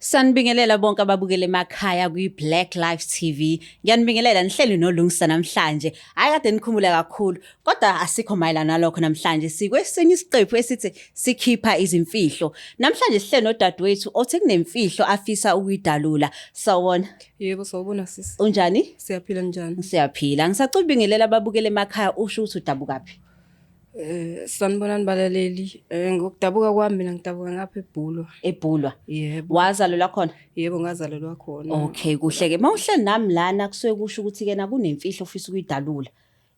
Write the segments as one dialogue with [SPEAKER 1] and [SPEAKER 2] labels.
[SPEAKER 1] Sanibingelela bonke ababukele emakhaya kwi-Black Life TV. Ngiyanibingelela nihleli noLungisa namhlanje. Hayi kade nikhumule kakhulu, kodwa asikho mayelana nalokho namhlanje. Sikwesinye isiqephu esithi sikhipha izimfihlo. Namhlanje sihleli nodadewethu othi kunemfihlo afisa ukuyidalula. Sawubona.
[SPEAKER 2] Yebo, sawubona sisi.
[SPEAKER 1] Unjani?
[SPEAKER 2] Siyaphila njani?
[SPEAKER 1] Siyaphila. Ngisacubingelela ababukele emakhaya usho ukuthi udabukaphi.
[SPEAKER 2] Sanibonani balaleli. Ngokudabuka kwami mina ngidabuka ngapha eBhulwa.
[SPEAKER 1] EBhulwa.
[SPEAKER 2] Yebo.
[SPEAKER 1] Wazalelwa khona?
[SPEAKER 2] Yebo, ngazalelwa khona.
[SPEAKER 1] Okay, kuhle ke. Mawuhleli nami lana kusuke kusho ukuthi ke na kunemfihlo ofisa ukuyidalula.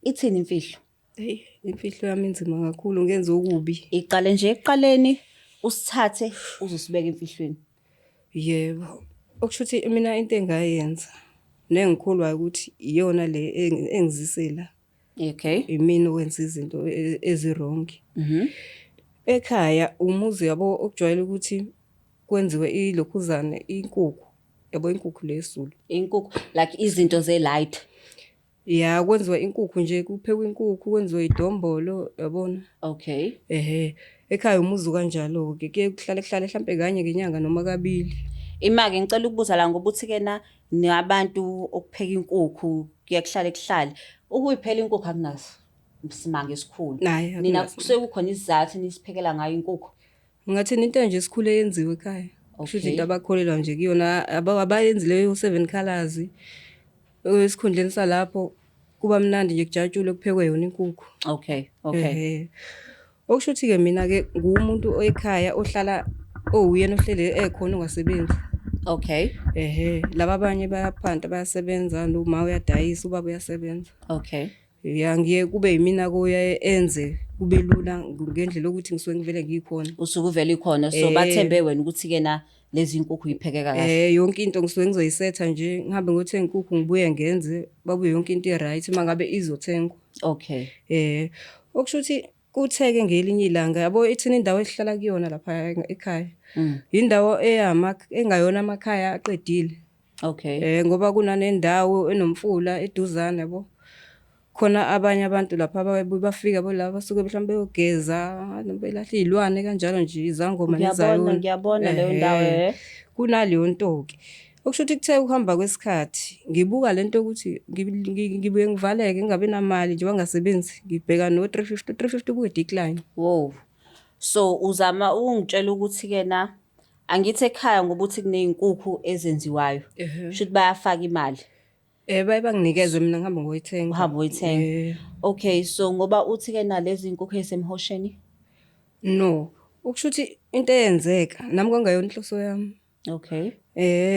[SPEAKER 1] Ithini imfihlo?
[SPEAKER 2] Hey, imfihlo yami inzima kakhulu ngenza okubi.
[SPEAKER 1] Iqale nje ekuqaleni usithathe uzosibeka emfihlweni.
[SPEAKER 2] Yebo. Okusho ukuthi mina into engayenza nengikholwayo ukuthi iyona le engizise la.
[SPEAKER 1] Okay.
[SPEAKER 2] Imina owenza izinto ezi-wrong. Ekhaya umuzi yabo okujwayele ukuthi kwenziwe ilokhuzane inkukhu. Yabo inkukhu le yesiZulu.
[SPEAKER 1] Inkukhu like izinto ze-light.
[SPEAKER 2] Ya kwenziwa inkukhu nje kuphekwa inkukhu kwenziwe idombolo yabona.
[SPEAKER 1] Okay.
[SPEAKER 2] Ehhe ekhaya umuzi kanjalo-ke kuye kuhlale kuhlale hlampe kanye ngenyanga noma kabili.
[SPEAKER 1] Ima-ke ngicela ukubuza la ngoba uthi-ke na nabantu okupheka inkukhu kuye kuhlale kuhlale. Ukuyiphela inkukhu akunasimanga esikhulu.
[SPEAKER 2] Hhayi,
[SPEAKER 1] Nina
[SPEAKER 2] akunasimanga.
[SPEAKER 1] kusuke kukhona isizathu enisiphekela ngayo inkukhu.
[SPEAKER 2] Ngathini into nje esikhule yenziwe ekhaya. Kusho
[SPEAKER 1] Okay.
[SPEAKER 2] into abakholelwa nje kuyona abayenzi leyo seven colors. Esikhundleni salapho kuba mnandi nje kujatshulwe kuphekwe yona inkukhu.
[SPEAKER 1] Okay, okay.
[SPEAKER 2] Ehhe. Okusho ukuthi-ke mina-ke nguwumuntu ekhaya ohlala owuyena ohleli ekhona ongasebenzi.
[SPEAKER 1] Okay.
[SPEAKER 2] Ehhe, laba abanye bayaphanta bayasebenza, noma uyadayisa, ubaba uyasebenza.
[SPEAKER 1] Okay.
[SPEAKER 2] Ya ngiye kube yimina koyaye enze kube lula ngendlela yokuthi ngisuke ngivele ngikhona.
[SPEAKER 1] Usuke uvele ikhona so
[SPEAKER 2] Eh.
[SPEAKER 1] bathembe wena ukuthi ke na lezi nkukhu uyiphekeka kahle.
[SPEAKER 2] Yonke into ngisuke ngizoyisetha nje ngihambe ngiyothenga inkukhu ngibuye ngenze babuye yonke into i-right uma ngabe izothengwa.
[SPEAKER 1] Okay.
[SPEAKER 2] Okusho ukuthi kutheke ngelinye ilanga yabo ithina indawo esihlala kuyona lapha ekhaya. Indawo eyama engayona amakhaya aqedile.
[SPEAKER 1] Okay.
[SPEAKER 2] Ngoba kunanendawo enomfula eduzane yabo. Khona abanye abantu lapha ababuye bafika bo laba basuke mhlawumbe beyogeza noma belahla iy'lwane kanjalo nje izangoma
[SPEAKER 1] Ngiyabona,
[SPEAKER 2] nezayoni.
[SPEAKER 1] ngiyabona leyo ndawo,
[SPEAKER 2] Ehhe.
[SPEAKER 1] eh.
[SPEAKER 2] Kunaleyo nto-ke. Okusho ukuthi kuthe ukuhamba kwesikhathi ngibuka lento yokuthi ngibuye ngivaleke ngingabi namali njengoba ngingasebenzi ngibheka no-350, u-350 ubuye decline.
[SPEAKER 1] Wow. So uzama ukungitshela ukuthi ke na angithi ekhaya ngoba uthi kuney'nkukhu ezenziwayo.
[SPEAKER 2] Ehhe.
[SPEAKER 1] Shuthi bayafaka imali.
[SPEAKER 2] Baye banginikeze mina ngihambe ngoyithenga.
[SPEAKER 1] Uhambe uyithenga. Okay, so ngoba uthi ke na lezi nkukhu ezisemhosheni?
[SPEAKER 2] No, okusho ukuthi into eyenzeka nami kwangayona inhloso yami.
[SPEAKER 1] Okay.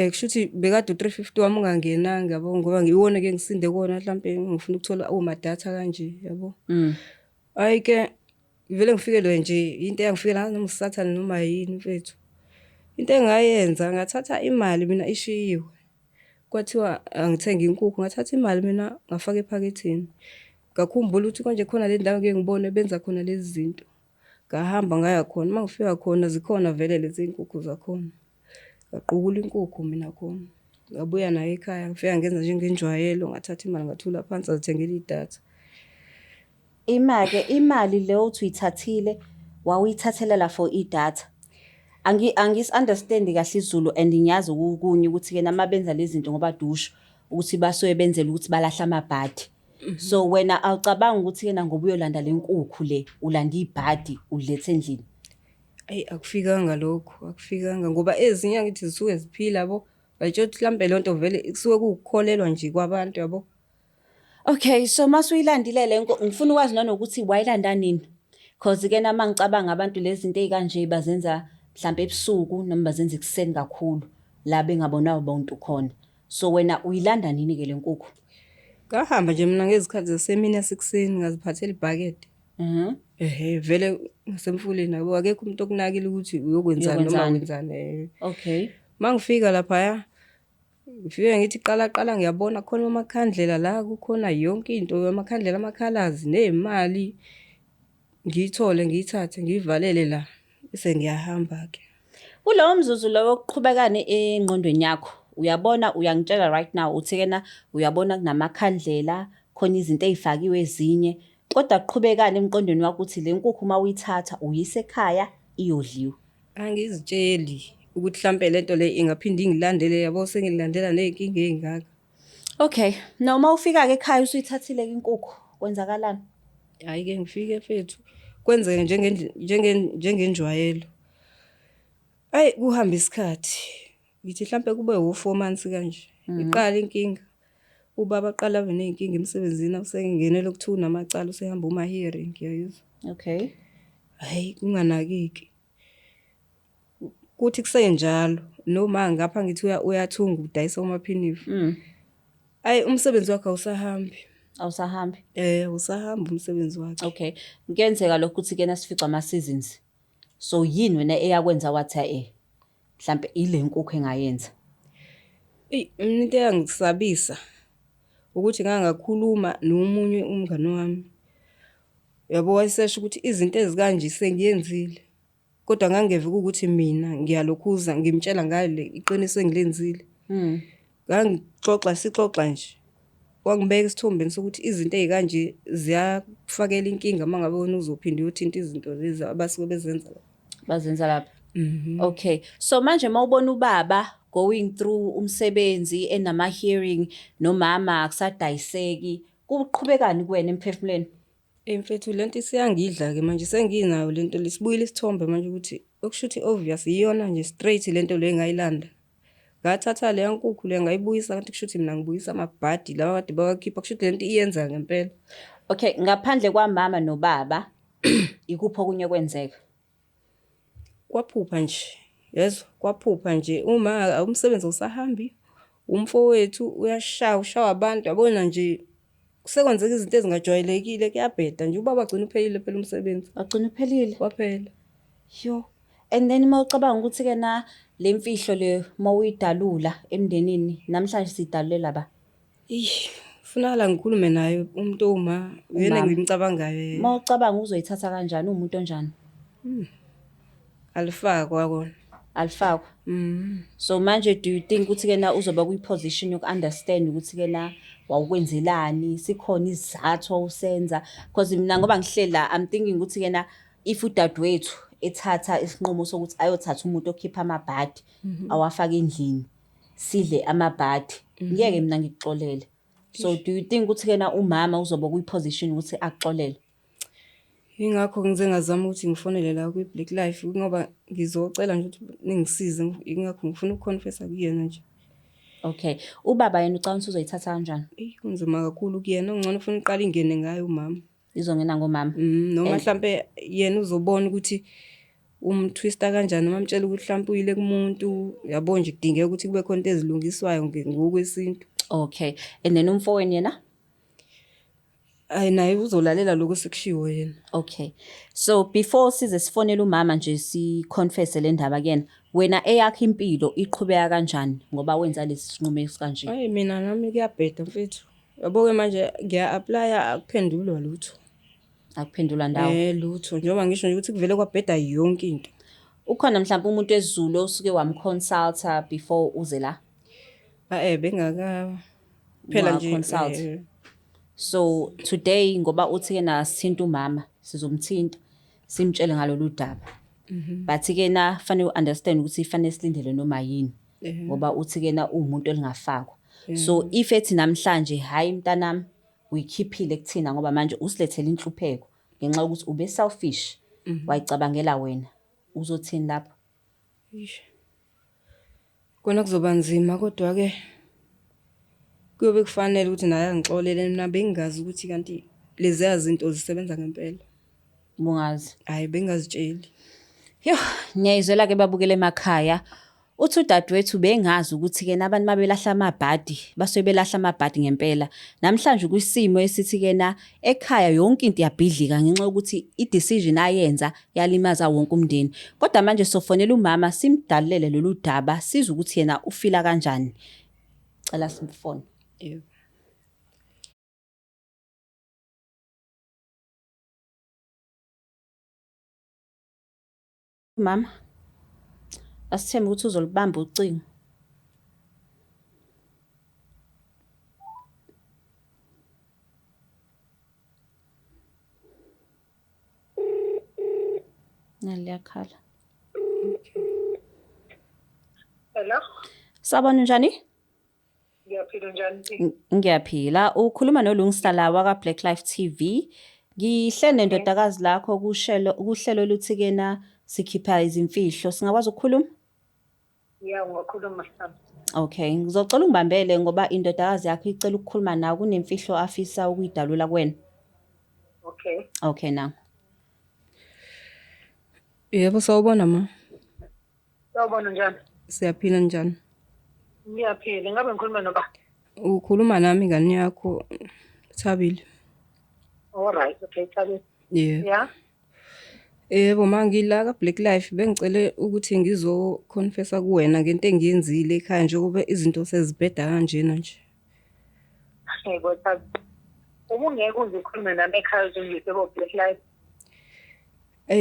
[SPEAKER 2] Kusho ukuthi bekade u-350 wami ungangenanga yabo ngoba ngiwona ke ngisinde kuwona mhlampe ngifuna ukuthola omadatha kanje yabo. Hhayi ke vele ngifikelwe nje into eyangifikela noma usathane noma yini mfethu. Into engayenza ngathatha imali mina ishiyiwe. Kwathiwa angithenge inkukhu ngathatha imali mina ngafaka ephaketheni. Ngakhumbula ukuthi konje khona le ndawo ngike ngibone benza khona lezi zinto. Ngahamba ngaya khona, uma ngifika khona zikhona vele lezi nkukhu zakhona. Ngaqukula inkukhu mina khona. Ngabuya nayo ekhaya ngifika ngenza njengenjwayelo ngathatha imali ngathula phansi ngazithengela idatha.
[SPEAKER 1] Ima-ke imali leyo othi uyithathile wawuyithathelela for idatha. Angisi-understand-i kahle isiZulu and ngiyazi okunye ukuthi-ke nama benza lezi zinto ngoba dusho ukuthi basuke benzela ukuthi balahle amabhadi. So wena awucabangi ukuthi-ke na ngoba uyolanda le nkukhu le ulanda ibhadi ulilethe endlini.
[SPEAKER 2] Ayi akufikanga lokho, akufikanga ngoba ezinye angithi zisuke ziphila yabo. Bayitshela ukuthi mhlampe leyo nto vele kusuke kuwukukholelwa nje kwabantu yabo.
[SPEAKER 1] Okay, so masuyilandile le ngifuna ukwazi nanokuthi wayilanda nini? Cause ke nama ngicabanga abantu lezi zinto ey'kanje bazenza mhlampe ebusuku noma bazenza ekuseni kakhulu la bengabonwa bantu khona. So wena uyilanda nini-ke le nkukhu?
[SPEAKER 2] Ngahamba nje mina ngezikhathi zasemini yasekuseni ngaziphathela ibhakede. Ehhe vele ngasemfuleni yabo akekho umuntu okunakile ukuthi uyokwenzani noma
[SPEAKER 1] Uyokwenzani.
[SPEAKER 2] wenzani.
[SPEAKER 1] Okay.
[SPEAKER 2] Mangifika laphaya ngifike ngithi qala qala ngiyabona khona amakhandlela la kukhona yonke into amakhandlela amakhalazi ney'mali ngiyithole ngiyithathe ngiyivalele la bese ngiyahamba-ke.
[SPEAKER 1] Kulowo mzuzu lowo okuqhubekane engqondweni yakho uyabona uyangitshela right now uthi kena uyabona kunamakhandlela khona izinto ey'fakiwe ezinye kodwa kuqhubekane emqondweni wakho ukuthi le nkukhu uma uyithatha uyise ekhaya iyodliwa.
[SPEAKER 2] Angizitsheli. Ukuthi mhlampe lento le ingaphinde ingilandele yabo sengilandela ney'nkinga ey'ngaka.
[SPEAKER 1] Okay, noma ufika-ke ekhaya usuyithathile-ke inkukhu, kwenzakalani?
[SPEAKER 2] Hhayi-ke ngifike mfethu kwenzeke njengenjwayelo. Eyi kuhambe isikhathi ngithi hlampe kube u-4 months kanje. Iqala inkinga. Ubaba aqala abe ney'nkinga emsebenzini usengenela okuthiwa unamacala usehamba uma-hearing uyayizwa.
[SPEAKER 1] Okay.
[SPEAKER 2] Hhayi kunganakeki. Kuthi kusenjalo noma ngapha ngithi uyathunga udayisa omaphinifa. Hhayi umsebenzi wakhe awusahambi.
[SPEAKER 1] Awusahambi?
[SPEAKER 2] Awusahambi umsebenzi wakhe.
[SPEAKER 1] Okay. Kuyenzeka lokho ukuthi kena sificwa ama-seasons. So yini wena eyakwenza wathi eh mhlampe ile nkukhu engayenza?
[SPEAKER 2] Eyi mina into eyangisabisa ukuthi ngangakhuluma nomunye umngani wami. Uyabo wayesesho ukuthi izinto ezikanje sengiyenzile. Kodwa ngangeve kuwukuthi mina ngiyalokhuza ngimtshela ngale iqiniso engilenzile. Ngangixoxa sixoxa nje. Wangibeka esithombeni sokuthi izinto ey'kanje ziyakufakela inkinga uma ngabe wena uzophinde uyothinta izinto lezi abasuke bezenza la.
[SPEAKER 1] Bazenza lapha. Okay. So manje mawubona ubaba going through umsebenzi enama hearing nomama akusadayiseki, kuqhubekani kuwena emphefumulweni?
[SPEAKER 2] Eyi mfethu lento isiyangidla-ke manje senginayo lento le sibuyile isithombe manje ukuthi okusho ukuthi obvious iyona nje straight lento le engayilanda. Ngathatha leya nkukhu le ngayibuyisa kanti kusho ukuthi mina ngibuyisa amabhadi lawa kade bawakhipha kusho ukuthi lento iyenza ngempela.
[SPEAKER 1] Okay, ngaphandle kwamama nobaba ikuphi okunye kwenzeka?
[SPEAKER 2] Kwaphupha nje, yezwa kwaphupha nje uma umsebenzi awusahambi, umfowethu uyashaya ushawa abantu yabona nje sekwenzeka izinto ezingajwayelekile kuyabheda nje ubaba agcina uphelile phela umsebenzi.
[SPEAKER 1] Wagcina uphelile.
[SPEAKER 2] Waphela.
[SPEAKER 1] Yo. And then uma ucabanga ukuthi ke na le mfihlo le mawuyidalula emndenini namhlanje siyidalulela ba?
[SPEAKER 2] Eish, funakala ngikhulume naye umuntu owuma uyena
[SPEAKER 1] Umama.
[SPEAKER 2] engimcabangayo.
[SPEAKER 1] Uma ucabanga uzoyithatha kanjani umuntu onjani?
[SPEAKER 2] Alifakwa kona.
[SPEAKER 1] Alifakwa. So manje do you think ukuthi ke na uzoba kwi-position yoku-understand ukuthi ke na wawukwenzelani sikhona isizathu wawusenza because mina ngoba ngihleli la I'm thinking ukuthi ke na if udadewethu ethatha isinqumo sokuthi ayothatha umuntu okhipha amabhadi awafake endlini sidle amabhadi ngeke mina ngikuxolele. So do you think ukuthi ke na umama uzoba kwi-position ukuthi akuxolele?
[SPEAKER 2] Yingakho ngize ngazama ukuthi ngifonele la kwi-Black Life ngoba ngizocela nje ukuthi ningisize ingakho ngifuna ukuconfessa kuyena nje.
[SPEAKER 1] Okay. Ubaba yena ucabanga ukuthi uzoyithatha kanjani?
[SPEAKER 2] Eyi kunzima kakhulu kuyena ongcono ufuna uqala ingene ngayo umama.
[SPEAKER 1] Izongena ngomama.
[SPEAKER 2] Noma mhlampe yena uzobona ukuthi umtwista kanjani noma amtshela ukuthi mhlampe uyile kumuntu yabo nje kudingeka ukuthi kube khona into ezilungiswayo ngokwesintu.
[SPEAKER 1] Okay. And then umfowenu yena?
[SPEAKER 2] Ayi naye uzolalela lokho sekushiwo yena.
[SPEAKER 1] Okay. So before size sifonele umama nje si confess le ndaba kuyena, wena eyakho impilo iqhubeka kanjani ngoba wenza lesi sinqumo esikanje?
[SPEAKER 2] Ayi mina nami kuyabheda mfethu. Yabo ke manje ngiya-applya akuphendulwa lutho.
[SPEAKER 1] Akuphendulwa ndawo.
[SPEAKER 2] Lutho njengoba ngisho nje ukuthi kuvele kwabheda yonke into.
[SPEAKER 1] Ukhona mhlawumbe umuntu wesiZulu osuke wamconsulta before uze la?
[SPEAKER 2] Bengaka phela nje
[SPEAKER 1] Wa-consult. So today ngoba uthi ke na sithinta umama sizomthinta simtshele ngalolu daba. But ke na fanele understand ukuthi fanele silindele noma yini ngoba uthi ke na umuntu elingafakwa. So if ethi namhlanje hayi mntanami uyikhiphile kuthina ngoba manje usilethele inhlupheko ngenxa yokuthi ube selfish wayicabangela wena uzothini lapho?
[SPEAKER 2] Eish. Kona kuzoba nzima kodwa ke kuyobe kufanele ukuthi naye angixolele mina bengingazi ukuthi kanti leziya zinto zisebenza ngempela.
[SPEAKER 1] Ubungazi.
[SPEAKER 2] Hayi bengingazitsheli.
[SPEAKER 1] Yo, ngiyayizwela ke babukele emakhaya. Uthi udadewethu bengazi ukuthi ke nabantu mabelahla amabhadi, basuke belahla amabhadi ngempela. Namhlanje kwisimo esithi ke na ekhaya yonke into iyabhidlika ngenxa yokuthi i-decision ayenza yalimaza wonke umndeni. Kodwa manje sofonela umama simdalulele lolu daba sizwe ukuthi yena ufila kanjani. Cela simfone.
[SPEAKER 2] Yebo.
[SPEAKER 1] Mama, asithembe ukuthi uzolibamba ucingo. Naliyakhala.
[SPEAKER 3] Hello.
[SPEAKER 1] Sawubona, unjani?
[SPEAKER 3] Ngiyaphila, njani?
[SPEAKER 1] Ngiyaphila. Ukhuluma noLungsta la waka Black Life TV. Ngihle nendodakazi lakho kushelo kuhlelo luthi kena sikhipha izimfihlo. Singakwazi ukukhuluma?
[SPEAKER 3] Ya, ungakhuluma sami.
[SPEAKER 1] Okay, ngizocela ungibambele ngoba indodakazi yakho icela ukukhuluma nawe, kunemfihlo afisa ukuyidalula kuwena.
[SPEAKER 3] Okay.
[SPEAKER 1] Okay now.
[SPEAKER 2] Yebo, sawubona ma.
[SPEAKER 3] Sawubona, njani?
[SPEAKER 2] Siyaphila, njani?
[SPEAKER 3] Ngiyaphila. Ngabe ngikhuluma noba?
[SPEAKER 2] Ukhuluma nami, ingane yakho, Thabile.
[SPEAKER 3] All right, okay, Thabile.
[SPEAKER 2] Yebo.
[SPEAKER 3] Yeah.
[SPEAKER 2] Yebo ma, ngila ka Black Life, bengicele ukuthi ngizo confessa kuwena ngento engiyenzile ekhaya njengoba izinto sezibheda kanjena nje.
[SPEAKER 3] Yebo, Thabile. Ubungeke uze ukhulume nami ekhaya uzungise ko Black Life.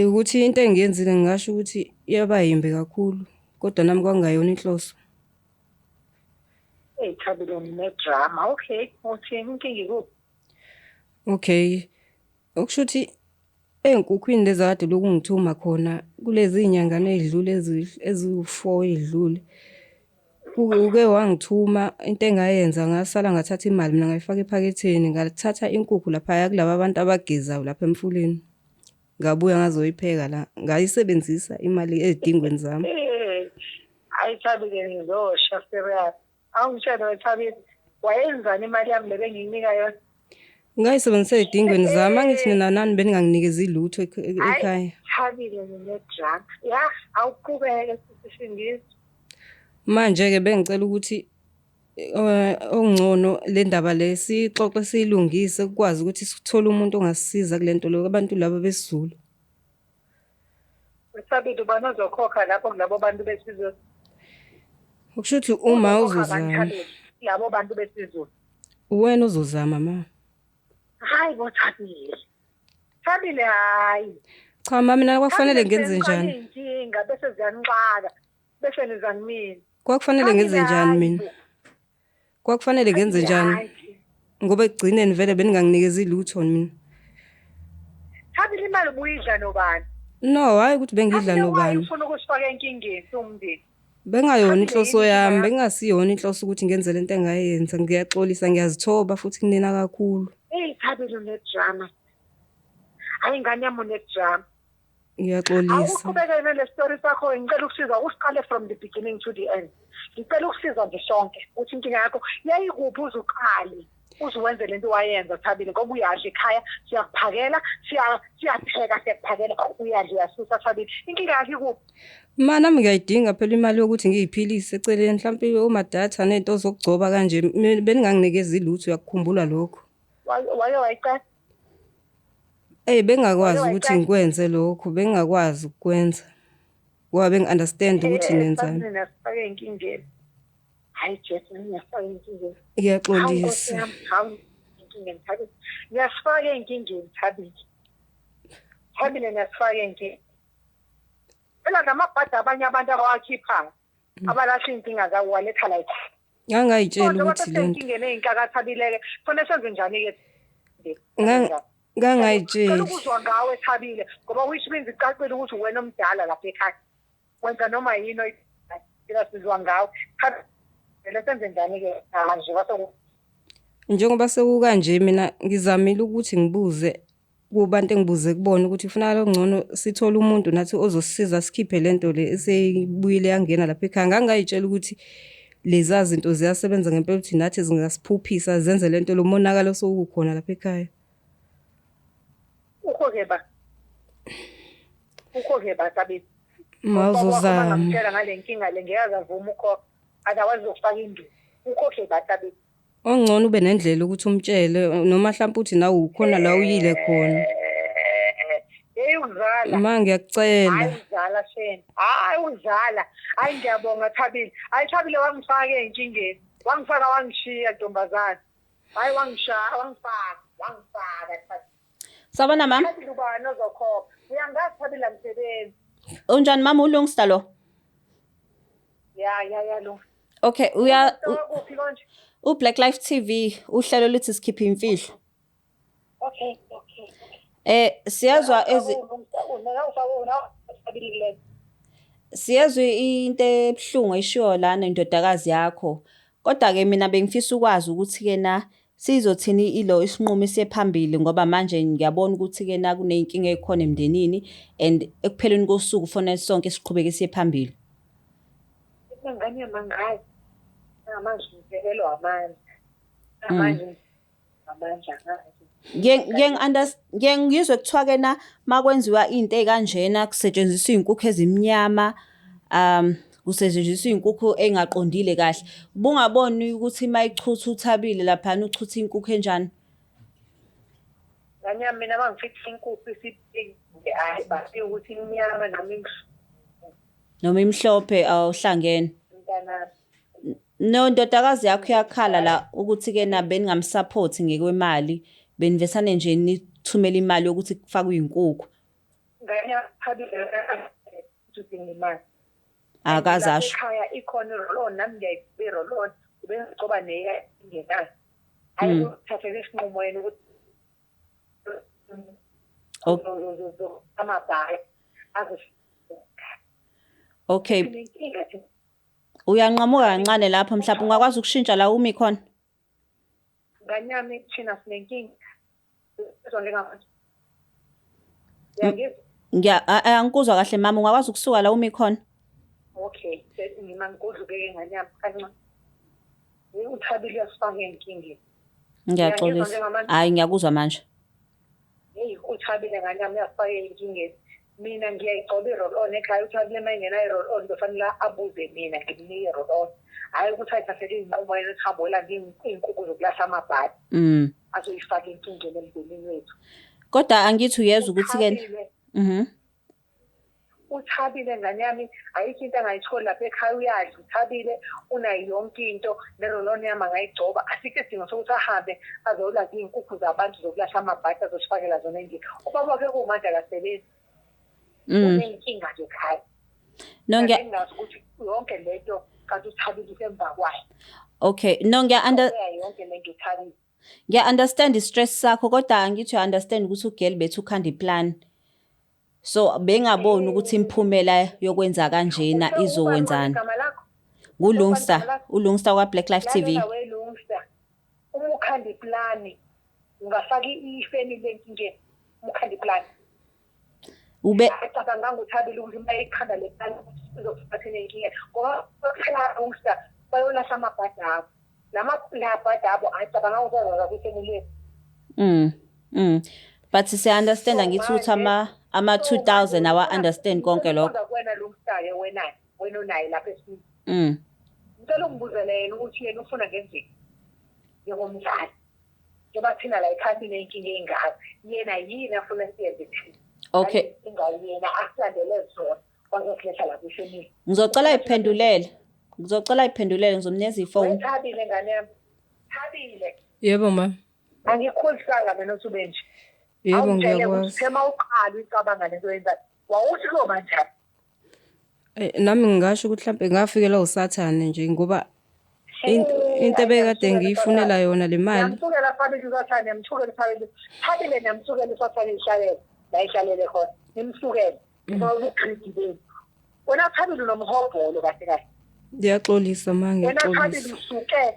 [SPEAKER 2] Ukuthi into engiyenzile ngingasho ukuthi yaba yimbi kakhulu, kodwa nami kwakungayona inhloso.
[SPEAKER 3] Hey Thabile, ne-drama. Okay, uthini, inkinga ikuphi?
[SPEAKER 2] Okay. Okusho ukuthi ey'nkukhwini lezi akade lokhu ngithuma khona kulezi iy'nyangana ey'dlule eziwu-4 ey'dlule. Uke wangithuma, into engayenza ngasala ngathatha imali mina ngayifaka ephaketheni, ngathatha inkukhu laphaya kulaba bantu abagezayo lapha emfuleni. Ngabuya ngazoyipheka la, ngayisebenzisa imali ey'dingweni zami.
[SPEAKER 3] Hayi Thabile, ngizosha serious. Awungitshele we Thabile, wayenzani imali yami le bengiyinika yona?
[SPEAKER 2] Ngayisebenzisa ey'dingweni zami, angithi nina nani beninganginikezi lutho ekhaya.
[SPEAKER 3] Thabile, ngine-drama. Ya, awuqhubeke sisingizwe.
[SPEAKER 2] Manje-ke bengicela ukuthi okungcono le ndaba le siyixoxe siyilungise, kukwazi ukuthi sithole umuntu ongasisiza kule nto lo, abantu laba besiZulu.
[SPEAKER 3] Thabile, ubani ozokhokha lapho kulabo bantu besiZulu?
[SPEAKER 2] Okusho ukuthi uma
[SPEAKER 3] Uzokhokha bani,
[SPEAKER 2] uzozama.
[SPEAKER 3] Thabile, labo bantu besiZulu?
[SPEAKER 2] Uwena ozozama ma.
[SPEAKER 3] Hayi bo Thabile. Thabile, hayi.
[SPEAKER 2] Cha ma, mina kwakufanele
[SPEAKER 3] Thabile,
[SPEAKER 2] ngenze njani?
[SPEAKER 3] Iy'nkinga bese ziyanixaka bese niza kumina.
[SPEAKER 2] Kwakufanele ngenze njani
[SPEAKER 3] Thabile,
[SPEAKER 2] mina?
[SPEAKER 3] hayi bo.
[SPEAKER 2] Kwakufanele ngenze njani?
[SPEAKER 3] Hayi.
[SPEAKER 2] Ngoba ekugcineni vele beninganginikezi lutho mina.
[SPEAKER 3] Thabile, imali ubuyidla nobani?
[SPEAKER 2] No, hayi ukuthi bengidla
[SPEAKER 3] Thabile, why
[SPEAKER 2] nobani.
[SPEAKER 3] ufuna ukusifaka enkingeni siwumndeni?
[SPEAKER 2] Bengayona
[SPEAKER 3] Thabile,
[SPEAKER 2] inhloso
[SPEAKER 3] yini inkinga
[SPEAKER 2] yami,
[SPEAKER 3] yakho?
[SPEAKER 2] bengasiyona inhloso ukuthi ngenze lento engayenza. Ngiyaxolisa, ngiyazithoba futhi kunina kakhulu.
[SPEAKER 3] Eyi Thabile, une-drama. Hayi ingane yami, une-drama.
[SPEAKER 2] Ngiyaxolisa.
[SPEAKER 3] Awuqhubeke nale story sakho, ngicela ukusiza usiqale from the beginning to the end. Ngicela ukusiza nje sonke ukuthi inkinga yakho yayikuphi, uze uqale uze wenze lento wayenza Thabile, ngoba uyadla ekhaya, siyakuphakela, siyapheka, siyakuphakela, uyadla, uyasusa Thabile. Inkinga yakho ikuphi?
[SPEAKER 2] Ma, nami ngiyayidinga phela imali yokuthi ngiyiphilise eceleni, mhlawumbe omadatha ney'nto zokugcoba kanje. Mina beninganginikezi lutho, uyakukhumbula lokho.
[SPEAKER 3] Wake wayicela?
[SPEAKER 2] Eyi, bengingakwazi
[SPEAKER 3] Wake
[SPEAKER 2] ukuthi
[SPEAKER 3] wayicela?
[SPEAKER 2] ngikwenze lokho, bengingakwazi ukukwenza. Ngoba bengi-understand ukuthi nenzani.
[SPEAKER 3] Thabile, niyasifaka ey'nkingeni. Hayi Jesu, niyasifaka ey'nkingeni. Hawu Nkosi
[SPEAKER 2] Ngiyaxolisa.
[SPEAKER 3] yami, hawu ey'nkingeni Thabile. Niyasifaka ey'nkingeni Thabile. Thabile, niyasifaka ey'nkingeni. Phela namabhadi abanye abantu abawakhiphayo, abalahla iy'nkinga zabo waletha la ekhaya.
[SPEAKER 2] Ngangayitshela
[SPEAKER 3] Njengoba
[SPEAKER 2] ukuthi lento.
[SPEAKER 3] sesisenkingeni ey'nkaka Thabile-ke, kufanele senze njani-ke?
[SPEAKER 2] Ngangayitsheli.
[SPEAKER 3] Cela ukuzwa ngawe Thabile, ngoba which means icacile ukuthi uwena omdala lapha ekhaya. Wenza noma yini oyithandayo. Thina sizwa ngawe. Thabile, senze njani-ke manje kwase
[SPEAKER 2] Njengoba sekukanje, mina ngizamile ukuthi ngibuze kubantu engibuze kubona ukuthi kufunakala okungcono sithole umuntu nathi ozosisiza sikhiphe lento le eseyibuyile yangena lapha ekhaya. Ngangayitshela ukuthi leza zinto ziyasebenza ngempela, ukuthi nathi zingasiphuphisa zenze lento, lo monakalo osewukhona lapha ekhaya.
[SPEAKER 3] Ukho-ke ba? Ukho-ke ba Thabile?
[SPEAKER 2] Ma,
[SPEAKER 3] Ubaba wakho
[SPEAKER 2] uzozama.
[SPEAKER 3] mangamtshela ngale nkinga le ngeke aze avume ukhokha. Otherwise uzokufaka induku. Ukhokhe ba Thabile?
[SPEAKER 2] Ongcono ube nendlela ukuthi umtshele, noma mhlawumbe uthi nawe ukhona la uyile khona.
[SPEAKER 3] Hey uzala.
[SPEAKER 2] Ma, ngiyakucela.
[SPEAKER 3] Hayi uzala shame. Hayi uzala. Hayi ngiyabonga Thabile. Hayi Thabile, wangifaka ey'nkingeni. Wangifaka wangishiya ntombazane. Hayi wangishaya, wangifaka, wangifaka Thabile.
[SPEAKER 1] Sawubona mama.
[SPEAKER 3] Thabile, ubani ozokhokha? Uyangazi Thabile, angisebenzi.
[SPEAKER 1] Unjani mama, uLungsta lo?
[SPEAKER 3] Ya lo.
[SPEAKER 1] Okay, uya
[SPEAKER 3] Kuphi konje?
[SPEAKER 1] u Black Life TV, uhlelo luthi sikhipha imfihlo.
[SPEAKER 3] Okay.
[SPEAKER 1] Siyazwa ezi Siyezwa into ebuhlungu eshiwo lana indodakazi yakho. Kodwa-ke mina bengifisa ukwazi ukuthi-ke na sizothini ilo isinqumo esiye phambili ngoba manje ngiyabona ukuthi-ke na kuney'nkinga ey'khona emndenini and ekupheleni kosuku kufanele sonke siqhubeke siye phambili.
[SPEAKER 3] Ingane yamangazi ngamanje ngiphelelwa amandla. Amanje amandla angazi.
[SPEAKER 1] Ngiye ngizwe kuthiwa ke na makwenziwa into ey'kanjena kusetshenziswa iy'nkukhu ezimnyama, kusetshenziswa iy'nkukhu ey'ngaqondile kahle. Ubungaboni ukuthi uma ichutha uThabile laphana uchutha inkukhu enjani?
[SPEAKER 3] Ngane yami mina uma ngifica inkukhu isibhekile hhayi bafike ukuthi imnyama noma imhlophe.
[SPEAKER 1] Noma imhlophe awuhlangene.
[SPEAKER 3] Mntanami.
[SPEAKER 1] No, ndodakazi yakho iyakhala la ukuthi-ke na beningamsaphothi ngekwemali, benivesane nje nithumele imali yokuthi kufakwe iy'nkukhu.
[SPEAKER 3] Ngane yami Thabile ukuthi udinga imali.
[SPEAKER 1] Akaze asho.
[SPEAKER 3] Ekhaya ikhona i-roll-on nami ngiyayigcoba i-roll-on ubengigcoba neyingenayo. Hhayi uthathele isinqumo yena ukuthi amabhayi
[SPEAKER 1] Okay. Uyanqamuka kancane lapho mhlawumbe ungakwazi ukushintsha la umi khona.
[SPEAKER 3] Ngane yami thina sinenkinga. Sizwa njengamanje. Uyangizwa?
[SPEAKER 1] Ngiya angikuzwa kahle mama ungakwazi ukusuka la umi khona.
[SPEAKER 3] Okay, ngima ngigudluke ngane yami kancane. UThabile uyasifaka enkingeni.
[SPEAKER 1] Ngiyaxolisa. Hayi ngiyakuzwa manje.
[SPEAKER 3] Heyi uThabile ngane yami uyasifaka enkingeni. Mina ngiyayigcoba i-roll on ekhaya uThabile uma engenayo i-roll on kufanele abuze mina ngimnike i-roll on. Hhayi ukuthi ayithathele iy'nqumo yena ukuthi hambe olanda iy'nkukhu zokulahla amabhadi. Azoyifaka enkingeni emndenini wethu.
[SPEAKER 1] Kodwa angithi uyezwa ukuthi ke
[SPEAKER 3] Uthabile ngane yami ayikho into angayitholi lapha ekhaya uyadla uthabile unayo yonke into ne-roll-on yami angayigcoba asikho isidingo sokuthi ahambe azolanda iy'nkukhu zabantu zokulahla amabhadi azosifakela zona endlini. Ubaba wakhe kumanje akasebenzi. Uney'nkinga nje ekhaya.
[SPEAKER 1] No ngiya
[SPEAKER 3] Ngingazi ukuthi yonke lento kanti uthabile usemva kwayo.
[SPEAKER 1] Okay, no ngiya under
[SPEAKER 3] yonke lento uthabile.
[SPEAKER 1] Ngiya understand i-stress sakho kodwa angithi uya understand ukuthi ugirl bethu ukhanda iplan. So bengaboni ukuthi imiphumela yokwenza kanjena izokwenzani. NguLungsta, uLungsta kwa Black Life TV.
[SPEAKER 3] Lalela weLungsta. Uma ukhanda iplani ungafaka ifamily enkingeni. Uma ukhanda iplani.
[SPEAKER 1] Ube
[SPEAKER 3] acabanganga uthabile ukuthi uma ekhanda le plani izofaka enkinga ngoba phela Lungsta bayolahla amabhadi abo. Lama labhadi abo acabanga ukuthi azoza kwifamily yethu.
[SPEAKER 1] But siya understand angithi ukuthi ama 2000 awa understand konke lokho.
[SPEAKER 3] Kuwena Lungsta-ke wena wena unaye lapha esifundeni. Ngicela ungibuzele yena ukuthi yena ufuna ngenzeni njengomzali. Njengoba thina la ekhaya siney'nkinga ey'ngaka, yena yini afuna siyenze thina?
[SPEAKER 1] Okay.
[SPEAKER 3] Inkinga yena asilandele zona wazosiletha la kwifamily.
[SPEAKER 1] Ngizocela iphendulele. Ngizocela iphendulele ngizomnikeza ifoni.
[SPEAKER 3] Thabile ngane yami. Thabile.
[SPEAKER 2] Yebo ma.
[SPEAKER 3] Angikhulisanga mina ukuthi ube nje.
[SPEAKER 2] Yebo
[SPEAKER 3] Awungitshele ukuthi
[SPEAKER 2] ngiyakwazi.
[SPEAKER 3] uthe uma uqala uyicabanga lento oyenzayo, wawuthi kuyoba njani?
[SPEAKER 2] Nami ngingasho ukuthi mhlampe ngafikelwa usathane nje ngoba into ebekade ngiyifunela yona le mali.
[SPEAKER 3] Ngiyamsukela Thabile usathane, ngiyamsukela Thabile. Thabile ngiyamsukela usathane ihlalele. La ihlalele khona. Ngimsukele. Ngoba ubugreedy benu. Wena Thabile unomhobholo kahle kahle.
[SPEAKER 2] Ngiyaxolisa ma
[SPEAKER 3] Wena
[SPEAKER 2] ngiyaxolisa.
[SPEAKER 3] Thabile usuke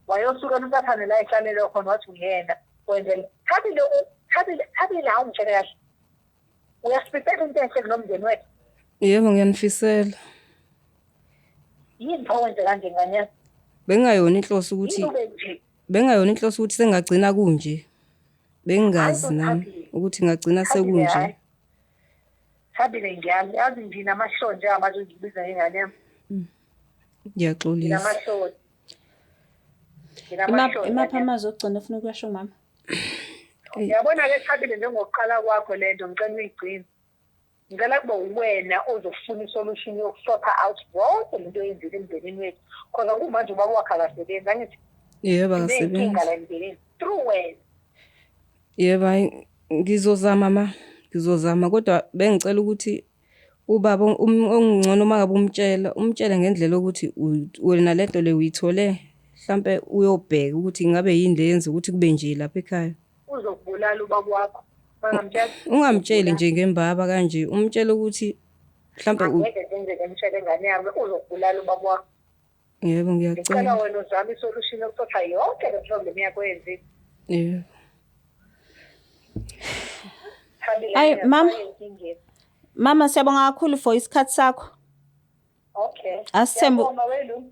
[SPEAKER 3] wayosukela usathane la ihlalele khona wathi uyena. Wenzela Thabile Thabile Thabile awungitshele kahle. Uyasifisela into enhle kunomndeni wethu.
[SPEAKER 2] Yebo ngiyanifisela.
[SPEAKER 3] Yini pho wenze kanje ngane yami?
[SPEAKER 2] Bengayona inhloso ukuthi
[SPEAKER 3] Yini ube nje?
[SPEAKER 2] bengayona inhloso ukuthi sengagcina kunje. Bengingazi
[SPEAKER 3] Hayi,
[SPEAKER 2] nami
[SPEAKER 3] Thabile.
[SPEAKER 2] ukuthi ngagcina
[SPEAKER 3] Thabile,
[SPEAKER 2] sekunje.
[SPEAKER 3] hhayi. Thabile ngiyami yazi nginamahloni njengamanje ngibiza ngengane yami.
[SPEAKER 2] Ngiyaxolisa.
[SPEAKER 3] Nginamahloni. Nginamahloni.
[SPEAKER 1] Imaphi amazwi okugcina ofuna ukuyasho mama?
[SPEAKER 3] Uyabona-ke Thabile njengokuqala kwakho le nto ngicela uyigcine. Ngicela kube uwena ozofuna isolution yokusort out yonke lento oyenzile emndenini wethu. Khoza kumanje ubaba wakhe akasebenzi angithi
[SPEAKER 2] Yebo
[SPEAKER 3] siney'nkinga
[SPEAKER 2] akasebenzi.
[SPEAKER 3] la emndenini through wena.
[SPEAKER 2] Yebo hayi ngizozama ma ngizozama kodwa bengicela ukuthi ubaba ongcono uma ngabe umtshela umtshele ngendlela yokuthi wena lento le uyithole mhlampe uyobheka ukuthi ingabe yini le yenza ukuthi kube nje lapha ekhaya.
[SPEAKER 3] Uzokubulala ubaba wakho. Bangamtshela.
[SPEAKER 2] Ungamtsheli nje ngembaba kanje umtshele ukuthi Mhlawumbe
[SPEAKER 3] Angeke kwenzeke ngitshele ingane yami, uzokubulala ubaba wakho.
[SPEAKER 2] Yebo,
[SPEAKER 3] Ngicela
[SPEAKER 2] ngiyacela.
[SPEAKER 3] wena uzame isolution yokuxoxa yonke le problem yakho eyenzile.
[SPEAKER 2] Yebo.
[SPEAKER 3] Thabile,
[SPEAKER 1] Ayi, mama.
[SPEAKER 3] ngiyakufaka enkingeni.
[SPEAKER 1] Mama, siyabonga kakhulu for isikhathi sakho.
[SPEAKER 3] Okay.
[SPEAKER 1] Asithembe
[SPEAKER 3] Ngiyabonga welu.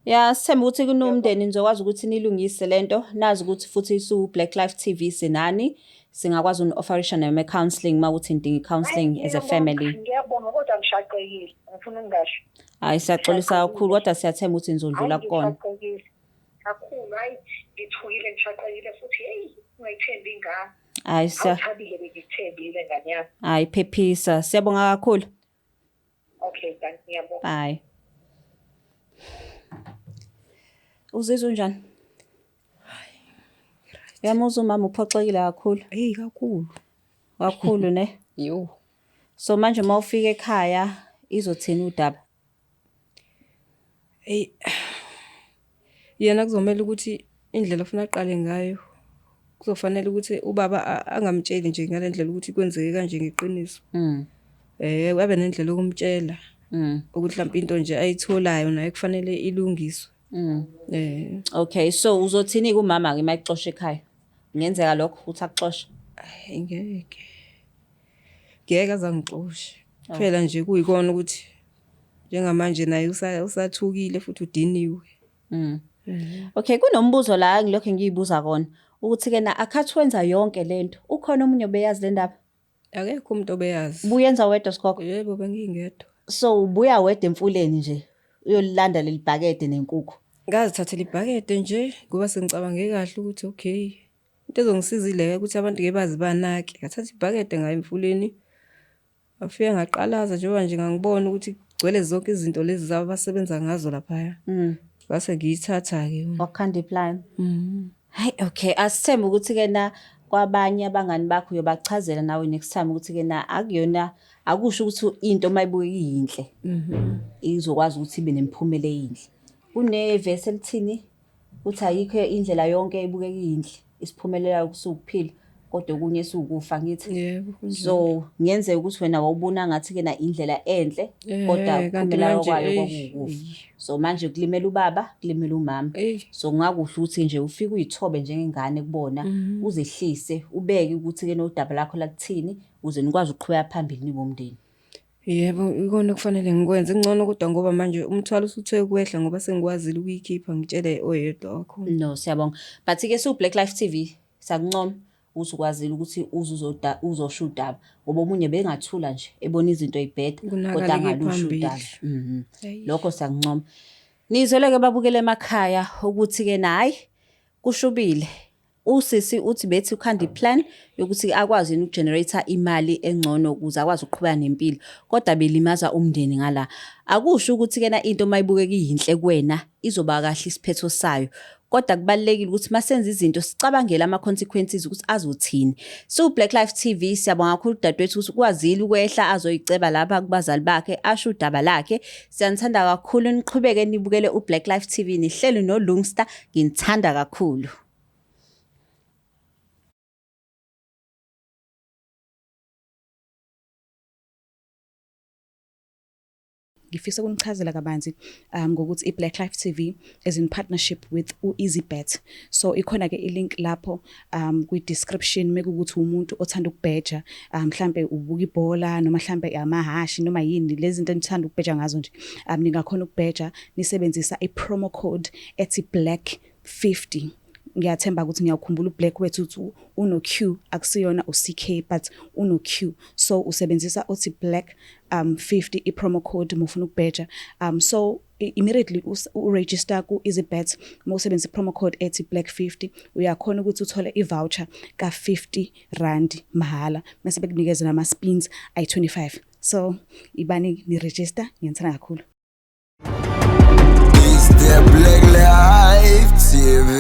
[SPEAKER 1] Ya, sithembe ukuthi kunomndeni nizokwazi ukuthi nilungise lento. Nazi ukuthi futhi isu Black Life TV sinani. Singakwazi uni-offerisha nama counseling uma ukuthi nidinga i-counseling as a family.
[SPEAKER 3] Ngiyabonga kodwa ngishaqekile. Ngifuna ukungasho.
[SPEAKER 1] Hayi, siyaxolisa kakhulu kodwa siyathemba ukuthi nizodlula
[SPEAKER 3] Hayi,
[SPEAKER 1] kukona.
[SPEAKER 3] ngishaqekile. Kakhulu, hayi ngithukile ngishaqekile futhi hey ungayithembi ingane.
[SPEAKER 1] Hayi siya
[SPEAKER 3] Awuthabile bengikuthembile ngane yami.
[SPEAKER 1] Hayi, phephisa. Siyabonga kakhulu.
[SPEAKER 3] Okay, thank ngiyabonga.
[SPEAKER 1] Bye. Uzizwa unjani? Uyamuzwa umama uphoxekile kakhulu.
[SPEAKER 2] Hey, kakhulu.
[SPEAKER 1] Kakhulu ne.
[SPEAKER 2] Yo.
[SPEAKER 1] So manje uma ufika ekhaya izothini udaba?
[SPEAKER 2] Hey. Yena kuzomela ukuthi indlela ofuna aqale ngayo kuzofanele ukuthi ubaba angamtsheli nje ngalendlela ukuthi kwenzeke kanje ngeqiniso. Abe nendlela yokumtshela ukuthi mhlawumbe into nje ayitholayo naye kufanele ilungiswe.
[SPEAKER 1] Okay, so uzothini kumama ke mayixosha ekhaya? Kungenzeka lokho ukuthi akuxoshe?
[SPEAKER 2] Hayi, ngeke. Ngeke azangixoshe. Kuphela nje kuyikona ukuthi njengamanje naye usathukile futhi udiniwe.
[SPEAKER 1] Okay, kunombuzo la ngilokho ngiyibuza kona ukuthi ke na akhathi wenza yonke lento, ukhona omunye obeyazi le ndaba?
[SPEAKER 2] Akekho umuntu obeyazi.
[SPEAKER 1] Ubuyenza wedwa sigogo?
[SPEAKER 2] Yebo, bengingedwa.
[SPEAKER 1] So ubuya wedwa emfuleni nje uyolilanda leli bhakede nenkukhu?
[SPEAKER 2] Ngazithathela ibhakede nje ngoba sengicabange kahle ukuthi okay, into ezongisiza ile ukuthi abantu ngeke baze banake. Ngathatha ibhakede ngaya emfuleni, ngafike ngaqalaza njengoba nje ngangibona ukuthi kugcwele zonke izinto lezi zabo abasebenza ngazo laphaya. Ngase ngiyithatha-ke.
[SPEAKER 1] Wakhanda iplan. Hayi, okay, asithembe ukuthi ke na kwabanye abangani bakho uyobachazela nawe next time ukuthi ke na akuyona, akusho ukuthi into mayibuke iyinhle izokwazi ukuthi ibe nemiphumela eyinhle. Kunevesi elithini uthi ayikho indlela yonke ebukeka iyinhle isiphumelela kusukuphila kodwa okunye sukufa, ngithi.
[SPEAKER 2] Yebo, kunjalo.
[SPEAKER 1] So ngenzeka ukuthi wena wawubona ngathi ke na indlela enhle kodwa
[SPEAKER 2] Kanti
[SPEAKER 1] ukuphumela
[SPEAKER 2] manje,
[SPEAKER 1] kwayo
[SPEAKER 2] eyi,
[SPEAKER 1] kwakuwukufa.
[SPEAKER 2] eyi.
[SPEAKER 1] So manje kulimela ubaba, kulimela umama.
[SPEAKER 2] Eyi.
[SPEAKER 1] So kungakuhle ukuthi nje ufike uyithobe njengengane kubona, uzehlise, ubeke ukuthi ke nodaba lakho lakuthini ukuze nikwazi ukuqhubeka phambili nibomndeni.
[SPEAKER 2] Yebo, ikona kufanele ngikwenze ngcono kodwa ngoba manje umthwalo usuthe kwehla ngoba sengikwazile ukuyikhipha ngitshele oyedwa wakhona.
[SPEAKER 1] No, siyabonga. But ke su Black Life TV siyakuncoma ukuthi ukwazile ukuthi uze uzosho udaba ngoba omunye bengathula nje ebona izinto ey'bheda
[SPEAKER 2] Kunakale
[SPEAKER 1] kodwa angalusho
[SPEAKER 2] phambili.
[SPEAKER 1] udaba.
[SPEAKER 2] Eyi.
[SPEAKER 1] Lokho siyakuncoma. Nizwele-ke babukele emakhaya ukuthi-ke na hhayi kushubile. Usisi uthi bethi ukhanda iplan yokuthi akwazi yini ukugenerate imali engcono ukuze akwazi ukuqhubeka nempilo kodwa belimaza umndeni ngala. Akusho ukuthi kena into mayibukeka iyinhle kuwena izoba kahle isiphetho sayo. Kodwa kubalulekile ukuthi masenze izinto sicabangele ama-consequences ukuthi azothini. So Black Life TV siyabonga kakhulu dadewethu ukuthi ukwazile ukwehla azoyiceba lapha kubazali bakhe asho udaba lakhe. Siyanithanda kakhulu, niqhubeke nibukele uBlack Life TV nihleli noLungster, nginithanda kakhulu.
[SPEAKER 4] Ngifisa ukunichazela kabanzi ngokuthi i-Black Life TV is in partnership with u-EasyBet. So ikhona ke i-link lapho kwi-description mekuwukuthi umuntu othanda ukubheja, mhlambe ubuka ibhola noma mhlambe amahhashi noma yini lezi zinto enithanda ukubheja ngazo nje. Ningakhona ukubheja nisebenzisa i-promo code ethi Black 50. Ngiyathemba ukuthi ngiyawukhumbula uBlack wethu uthi uno Q, akusiyona u-CK but uno Q. So usebenzisa othi Black 50 i-promo code mufuna ukubheja. So immediately uregister ku EasyBet mawusebenzisa i-promo code ethi Black 50 uyakhona ukuthi uthole i-voucher ka 50 rand mahala mase bekunikeza nama spins ayi 25. So ibani ni register, ngiyanithanda kakhulu.
[SPEAKER 5] It's the Black Life TV.